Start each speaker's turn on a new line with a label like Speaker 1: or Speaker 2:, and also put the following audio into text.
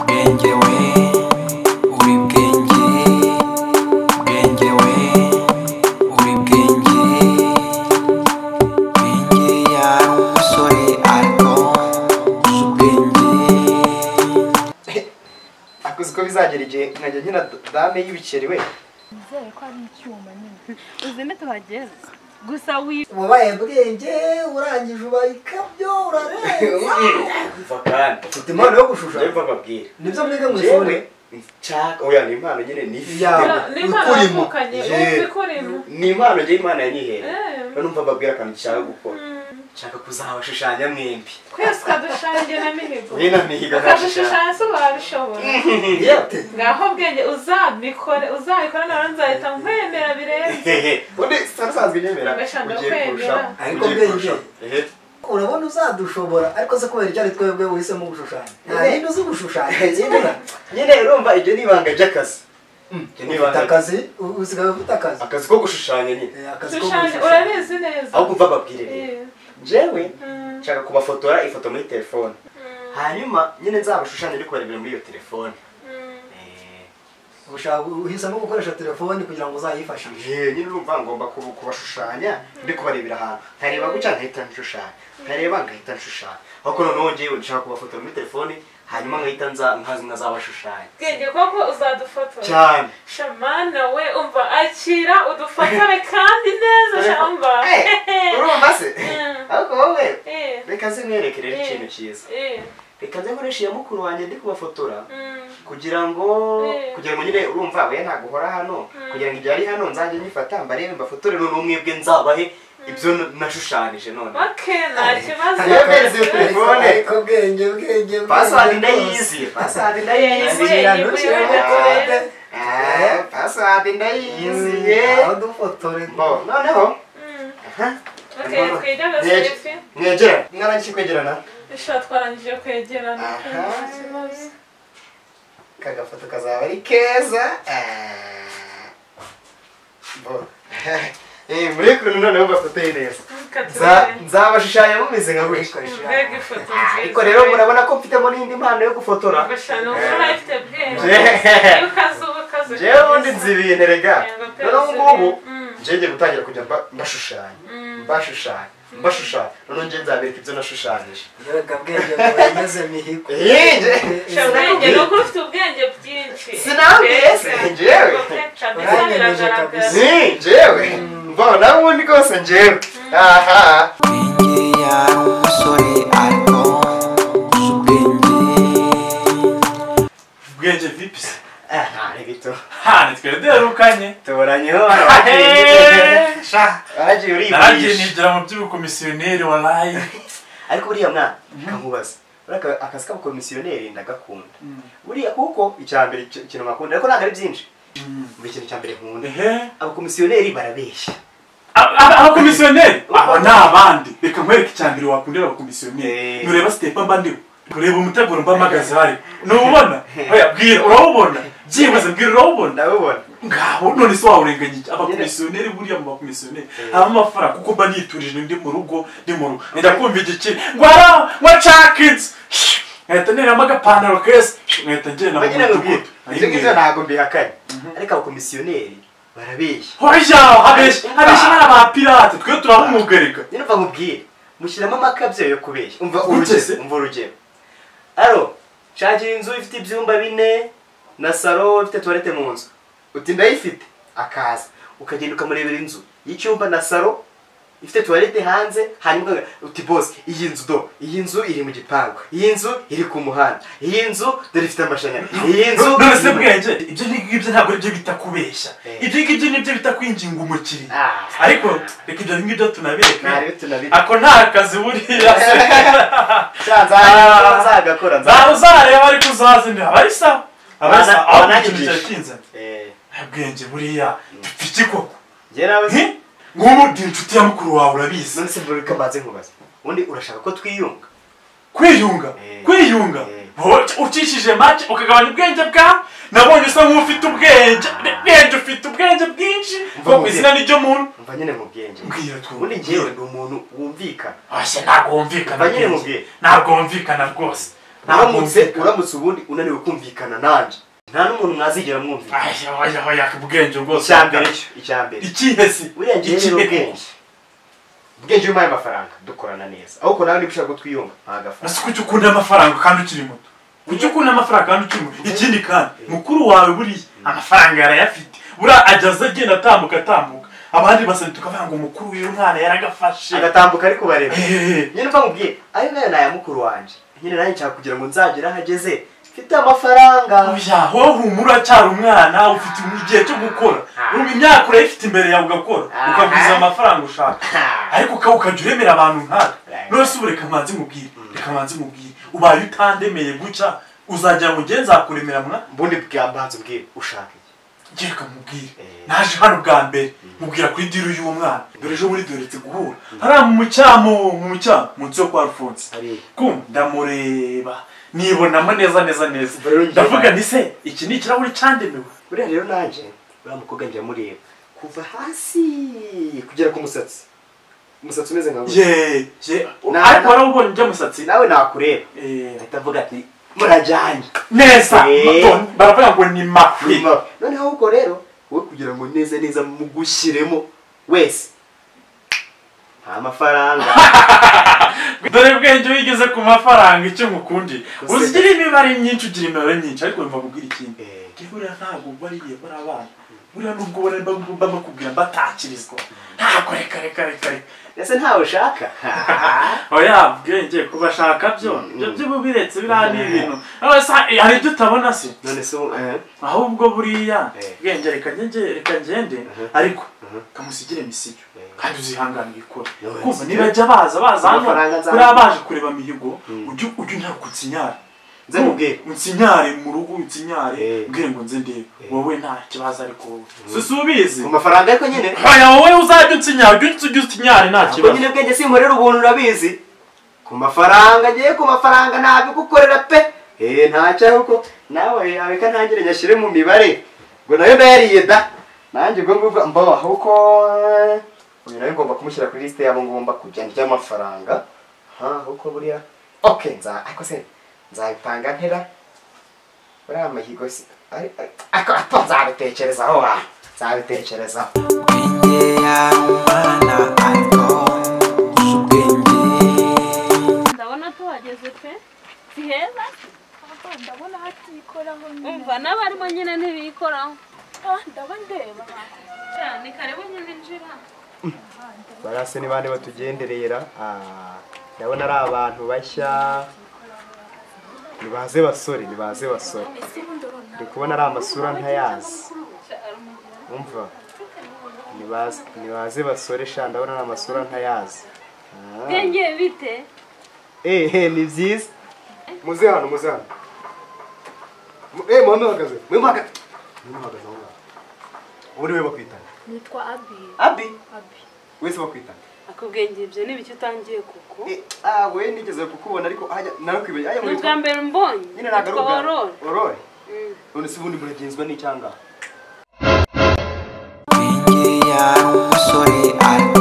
Speaker 1: Bwenge we, uri bwenge. Bwenge we, uri bwenge. Bwenge yari umusore ariko uzi ubwenge.
Speaker 2: Akuzi ko bizagera igihe nkajya nkina dame y'ibikeri we.
Speaker 3: Nizere ko ari icyuma nyine. Uzime tuhageze. Gusa
Speaker 4: wabaye bwenge urangije ubaye ikabyo urarenza.
Speaker 2: Mva kandi
Speaker 4: ufite impano yo gushushanya.
Speaker 2: Mva mbabwire.
Speaker 4: Nibyo mwiga mu ishuri.
Speaker 2: Nshaka oya ni impano nyine ni
Speaker 4: Ya.
Speaker 5: Ni impano
Speaker 4: Ukurimo.
Speaker 5: wavukanye, uzi kurimo.
Speaker 2: Ni impano njye Imana yanyihereye.
Speaker 5: Eh.
Speaker 2: None umva mbabwira akantu nshaka gukora. Nshaka kuzabashushanya mwembi.
Speaker 5: Twese ukadushushanya na Mihigo.
Speaker 2: Mwe na Mihigo nzashushanya.
Speaker 5: Ukadushushanya se wabishobora?
Speaker 4: Yate.
Speaker 5: Ngaho Bwenge uzabikore, uzabikore nawe nzahita nkwemera birenze.
Speaker 2: Undi usanzwe nyemera.
Speaker 5: Ngashaka
Speaker 2: Ugiye
Speaker 5: kwemera.
Speaker 2: kurushaho.
Speaker 4: Ariko
Speaker 2: Ugiye
Speaker 4: Bwenge.
Speaker 2: kurushaho. Ehe.
Speaker 4: Urabona uzadushobora ariko se kubera icyo ari twebwe uhisemo gushushanya. Nta yindi uzi gushushanya.
Speaker 2: Nyine urumva ibyo ni ibanga ry'akazi. Ibyo ni
Speaker 4: Ufite
Speaker 2: ibanga.
Speaker 4: akazi, usigaye ufite akazi.
Speaker 2: Akazi ko gushushanya nyine.
Speaker 4: Akazi ko
Speaker 5: Shushanya
Speaker 4: gushushanya.
Speaker 5: urabizi neza.
Speaker 2: Ahubwo umva mbabwire rero.
Speaker 5: Eh.
Speaker 2: Njyewe nshaka kubafotora ifoto muri telefone. Hanyuma nyine nzabashushanya ariko barebera muri iyo telefone.
Speaker 4: Ushaka uhisemo gukoresha telefone kugira ngo uzayifashishe.
Speaker 2: Nyine urumva ngomba kubashushanya ndi kubarebera ahantu. Nkareba gutya nkahita nshushanya. Nkareba ngahita nshushanya. Ariko noneho njyewe nshaka kubafotora muri telefone hanyuma nkahita nza nkazabashushanya.
Speaker 5: Bwenge koko uzadufotora.
Speaker 2: Cyane.
Speaker 5: Shamana we umva akira udufotore kandi neza shamba.
Speaker 2: Urumva se? Ariko wowe reka nze nkwereke rero
Speaker 5: Eh.
Speaker 2: ikintu cyiza. Reka nze nkoreshe iya mukuru wanjye ndi kubafotora. Kugira ngo
Speaker 5: Eh.
Speaker 2: nyine urumva we ntabwo uhora hano kugira ngo ibyo ari hano nzajye nyifata mbarebe mbafotorere noneho mwebwe nzabahe ibyo nashushanyije none.
Speaker 5: Okay, nta kibazo.
Speaker 2: Yemereze iyo telefone.
Speaker 4: Ariko Bwenge Bwenge.
Speaker 2: Password ndayizi. Password ndayizi.
Speaker 4: Akira ntushyiremo kode.
Speaker 2: Password ndayizi.
Speaker 4: Aho dufotore.
Speaker 2: Bo noneho aha.
Speaker 5: Okay, twigane selfie.
Speaker 2: Mwegera. Mwarangije kwegerana?
Speaker 5: Sha twarangije kwegerana.
Speaker 2: Aha.
Speaker 5: Nta kibazo.
Speaker 2: Kagafoto kazaba ari keza. Bo. Muri kuntu noneho bafotoye neza.
Speaker 5: Reka turebe.
Speaker 2: Nzabashushanya mumeze nka gutya.
Speaker 5: Mbega ifoto nziza.
Speaker 2: Ariko rero murabona ko mfitemo n'indi mpano yo gufotora.
Speaker 5: Gusa ni uko ufite bwenge. Iyo ukazuba ukazuba.
Speaker 2: Jewe ubundi nzi ibintu erega.
Speaker 5: Yego pe,
Speaker 2: Noneho
Speaker 5: uzi
Speaker 2: ngubu
Speaker 5: ibintu.
Speaker 2: ngiye ngiye gutangira kujya mbashushanya. Mbashushanya. Mbashushanya. Noneho ngiye nzabereka ibyo nashushanyije.
Speaker 4: Reka Bwenge ngo wemeze Mihigo.
Speaker 2: Nje
Speaker 5: Ubwenge ni uko ufite ubwenge bwinshi.
Speaker 2: Sinabwiye se, njyewe.
Speaker 5: Kabisa
Speaker 4: Uranyemeje
Speaker 5: biragaragara.
Speaker 4: kabisa.
Speaker 2: Njyewe. Mva nawe ubundi rwose njyewe. Aha.
Speaker 1: Bwenge yari umusore ariko uzi ubwenge.
Speaker 6: Bwenge vipi se?
Speaker 2: Aha, ni bito.
Speaker 6: Ha, nitwe duherukanye.
Speaker 2: Tuboranyeho.
Speaker 6: Sha.
Speaker 2: Waragiye
Speaker 6: Naragiye
Speaker 2: urigurisha.
Speaker 6: nigira mu by'ubukomisiyoneri walayi.
Speaker 2: Ariko buriya mwana kamubaza. Buriya akazi k'abakomisiyoneri ndagakunda. Buriya kuko icya mbere ikintu nkakunda ariko ntabwo ari byinshi. Buri kintu cya mbere nkunda. Abakomisiyoneri barabeshya.
Speaker 6: Abakomisiyoneri aba ni abandi. Reka nkwereke icya mbere wakundira abakomisiyoneri.
Speaker 2: Eh.
Speaker 6: Nureba sitepa mba ndiho. Kureba umuteguro mba mpagaze hari. Nubona? Oya bwira urawubona. Byibuze bwira urawubona.
Speaker 2: Ndabubona.
Speaker 6: Ngabo none se wawurenganya iki? Abakomisiyoneri buriya mu bakomisiyoneri habamo amafaranga kuko mba niturije ndi mu rugo njya kumva igikiri ngo ara ngo nshaka inzu nkahita nteramo agapantaro keza nkahita ngenda mu
Speaker 2: Bagira ngo
Speaker 6: mudugudu.
Speaker 2: ibyo ngibyo ntabwo mbihakanye. Ariko abakomisiyoneri barabeshya.
Speaker 6: Hoya habeshya habeshya n'aba pirate twe turabumugarika.
Speaker 2: Nyine umva nkubwire. Mushyiramo amakabyo yo kubeshya. Umva
Speaker 6: Gute
Speaker 2: urugero,
Speaker 6: se?
Speaker 2: umva urugero. Aro, nshakira inzu ifite ibyumba bine na salo ifite toilette mu nzu. Uti ndayifite. Akaza ukagenda ukamurebera inzu y'icyumba na salo ifite toilette hanze, hanyuma uti boss iyi nzu do, iyi nzu iri mu gipangu, iyi nzu iri ku muhanda, iyi nzu dore ifite amashanyarazi, iyi nzu.
Speaker 6: None se Bwenge ibyo ngibyo ntabwo aribyo bita kubeshya.
Speaker 2: Eh.
Speaker 6: Ibyo ngibyo nibyo bita kwinginga umukiriya.
Speaker 2: Ah.
Speaker 6: Ariko reka ibyo ngibyo tunabireke.
Speaker 2: Ntarebe tunabireke.
Speaker 6: Ako nta kazi buriya se.
Speaker 2: Nzagakora
Speaker 6: Ntawe uzareba ariko uzazi ndi aba ari sawa. Aba ari sawa.
Speaker 2: Abana
Speaker 6: Aho ikintu
Speaker 2: nyigisha.
Speaker 6: cyakinzanye. Bwenge buriya dupfa iki koko?
Speaker 2: Njye nawe se.
Speaker 6: Nk'ubu ndi inshuti ya mukuru wawe urabizi.
Speaker 2: None se mvuga mbanze nkubaze. Ubundi urashaka ko twiyunga?
Speaker 6: Kwiyunga? Kwiyunga? Ucishije make ukagabanya ubwenge bwawe. Nabonye usa nk'ufite ubwenge. Bwenge ufite ubwenge bwinshi. Ngo izina ni ryo muntu.
Speaker 2: Umva nyine mu bwenge.
Speaker 6: Mbwira twumve.
Speaker 2: Ubundi njyewe ndi umuntu wumvikana.
Speaker 6: Oya ntabwo wumvikana.
Speaker 2: Umva nyine mu bwenge.
Speaker 6: Ntabwo wumvikana rwose.
Speaker 2: Uramutse ubundi unaniwe kumvikana nanje nta n'umuntu mwazigera mwumvikana.
Speaker 6: Aya aya ubwenge rwose.
Speaker 2: Icyambere
Speaker 6: ikihe se
Speaker 2: buriya ngiye rero ubwenge umpaye amafaranga dukorana neza ahubwo nawe niba ushaka ko twiyunga nta gafaranga.
Speaker 6: Ese kuki ukunda amafaranga kandi ukiri muto? Kuki ukunda amafaranga kandi ukiri muto? Ikindi kandi mukuru wawe buriya amafaranga yarayafite, buriya ajya agenda atambuka abandi basani tukavuga ngo mukuru w'uyu mwana yaragafashe
Speaker 2: agatambuka ariko bareba nyine mva nkubwiye ayo ngayo ni aya mukuru wanje nyine nanjye nshaka kugira ngo nzagere aho ageze mfite amafaranga.
Speaker 6: Oya wowe humura uracyari umwana ufite igihe cyo gukora, imyaka urayifite imbere yawe ugakora ukagwiza amafaranga ushaka, ariko ukajya uremera abantu nkaka. None se ubu reka manze mubwire ubaye utandemeye guca uzagira ngo nge nzakuremera mwa
Speaker 2: mbundi bwambanze ubwire ushaka iki?
Speaker 6: Reka mubwire naje hano bwa mbere mubwira kuri diru y'uwo mwana dore ejo muri doretse guhura hariya mu mucyamo munsi yo kwa Alphonse kum ndamureba nibonamo neza ndavuga nti se iki ni ikirahuri cyandemewe.
Speaker 2: Buriya rero nanje uriya mukobwa njya mureba kuva hasi kugera ku musatsi umeze nka
Speaker 6: ye ariko warawubonye ujya musatsi
Speaker 2: nawe nakureba ahita avuga ati murajyanye
Speaker 6: neza baravuga ngo ni mafi.
Speaker 2: Noneho ahubwo rero wowe kugira ngo neza neza mugushyiremo wese nta mafaranga.
Speaker 6: Dore bwenge wigeze ku mafaranga icyo ngukundi uzigira imibare myinshi ugira imibare myinshi ariko mva kubwira ikindi buriya ntabwo bariye bari abana buriya nubwo ubona bakubwira batakirizwa ntabwo reka
Speaker 2: ese ntawe ushaka.
Speaker 6: Oya bwenge kubashaka byo byo biretse biriya ni ibintu hari ibyo utabona se
Speaker 2: none se
Speaker 6: ahubwo buriya bwenge reka ngende ariko kamusigire misiyo kandi uzihangane ubikore kumva nibajya baza hano kuriya baje kureba mihigo ujye unyaruka
Speaker 2: nze mubwire
Speaker 6: unsinyare mu rugo unsinyare mbwire ngo nze ndebe wowe nta kibazo ariko wowe si ubizi
Speaker 2: mu mafaranga ariko nyine
Speaker 6: oya wowe uzajya unsinyara ujye unsinyare nta kibazo
Speaker 2: nyine bwenge sinkorera ubuntu urabizi ku mafaranga ngiye ku mafaranga ntabigukorera pe ntacyo ahubwo nawe reka ntangire nyashyire mu mibare ngo nayo ndayariye da nanjye ubwo ngubwo mbaho ahubwo uyu nawe ngomba kumushyira kuri lisite yabo ngomba kujya ndya amafaranga ahubwo buriya okay ariko se nzabipanga ntera buriya amahigo se ariko nzabitekerezaho nzabitekerezaho.
Speaker 1: Ubwenge yari umwana ariko uzi ubwenge.
Speaker 3: Ndabona tuhageze pe si heza
Speaker 5: ndabona hatikoraho nyine
Speaker 3: umva n'abarimo nyine ntibikoraho
Speaker 5: ndabona ndeba
Speaker 3: cyane karibu nyine injira
Speaker 2: barase ni bande batugenderera ndabona ari abantu bashya nibaze basore ndi kubona ari amasura ntayazi umva nibaze basore sha ndabona ari amasura ntayazi.
Speaker 3: Bwenge bite
Speaker 2: ni byiza muze hano muhagaze muhagaze aho ngaho ubundi we bakwitana
Speaker 5: nitwa Abi Abi
Speaker 2: wese bakwitana
Speaker 3: akubwenge ibyo ni biki utangiye kuko
Speaker 2: we nigeze kukubona ariko narakwibaye aya
Speaker 3: muri bwa mbere mbonye
Speaker 2: nyine nagaruka Aurore none se ubundi muragenzwa n'icyanga.
Speaker 1: Ubwenge yari umusore.